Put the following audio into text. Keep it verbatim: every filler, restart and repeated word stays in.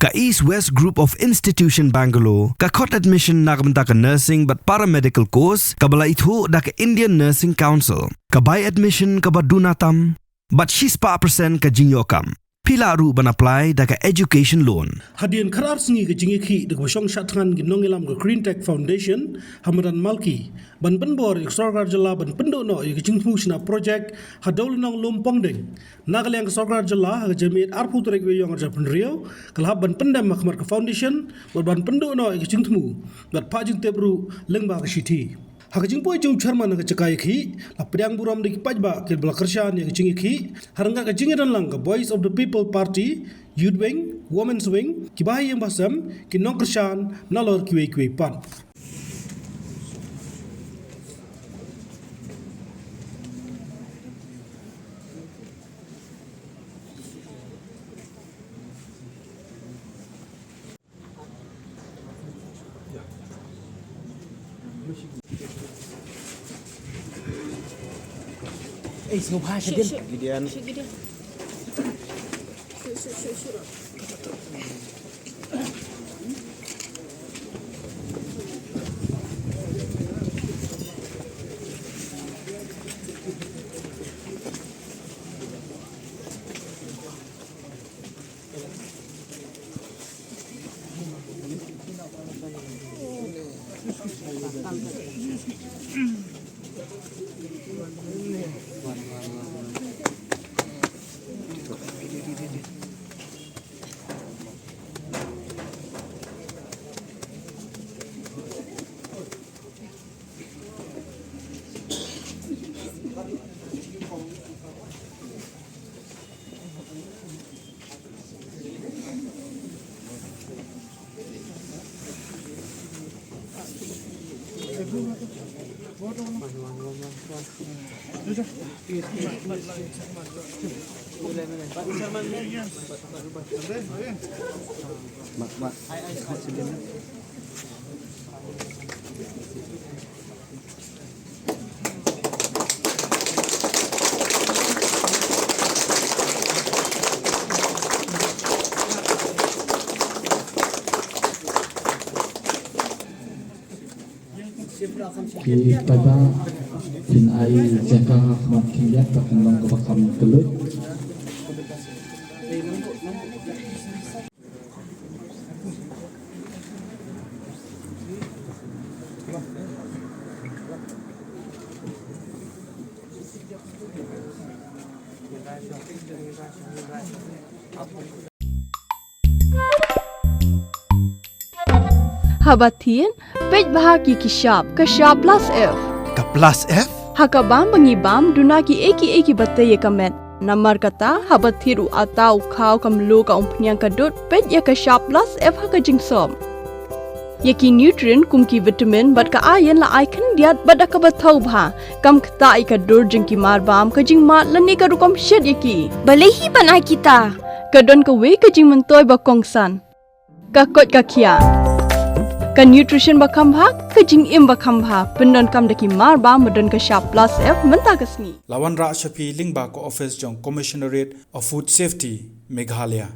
Ka East West Group of Institution Bangalore ka khot admission na ka bynta ka nursing bad paramedical course kaba la ithuh da ka Indian Nursing Council. Ka bai admission kaba duna tam bad shispah percent ka jingïoh kam. Phi lah ruh ban apply da ka education loan. Hadien khatar sngi ka jingïakhih da kaba shong shad thngan ki nongïalam ka Green Tech Foundation ha madan Malki ban pynbor ïa ka sorkar jylla ban pynduh noh ïa ka jingthmu shna project ha Dewlynnong Lum Pongdeng. Na ka liang ka sorkar jylla ha ka janmiet arphew tarik Naiwieng arhajar phew, ka la hap ban pyndem ha khmat ka foundation bad ban pynduh noh ïa ka jingthmu bad phah jingtip ruh lyngba ka shithi. Ha ka jingpoi jong u chairman ha ka jaka ïakhih, la pdiang burom da ki paidbah kiba la kyrshan ïa ka jingïakhih ha ryngkat ka jingïadonlang ka Voice of the People Party, Youth Wing, Women's Wing, ki bahaïing bahasem, ki nongkyrshan nalor kiwei kiwei pat. Ki paidbah, phin ai jaka ha khmat khyndiat, ba kan long kaba kham kylluid. Haba thied, peit bha ïa ki shap, ka shap plus F. Ka plus F? Ha ka bam ba ngi bam, duna kiei kiei kiba tei ïa ka met. Namar kata, haba thied u atta, u khaw, ka mluh, ka umphniang, ka dud, peit ïa ka shap plus F ha ka jingsop. Ïa ki nutrient kum ki vitamin bad ka iron la ai khyndiat bad da kaba thaw bha. Kam ktah ïa ka dur jong ki marbam, ka jingmad lane ka rukom shet ïa ki. Balei hi ban ai kita? Ka don kawei ka jingmyntoi ba kongsan. Ka koit ka khiah. Ka nutrition ba kham bha, ka jingim ba kham bha. Pyndonkam da ki marbam ba don ka shap plus F mynta ka sngi. La wanrah sha phi lyngba ka office jong Commissionerate of Food Safety, Meghalaya.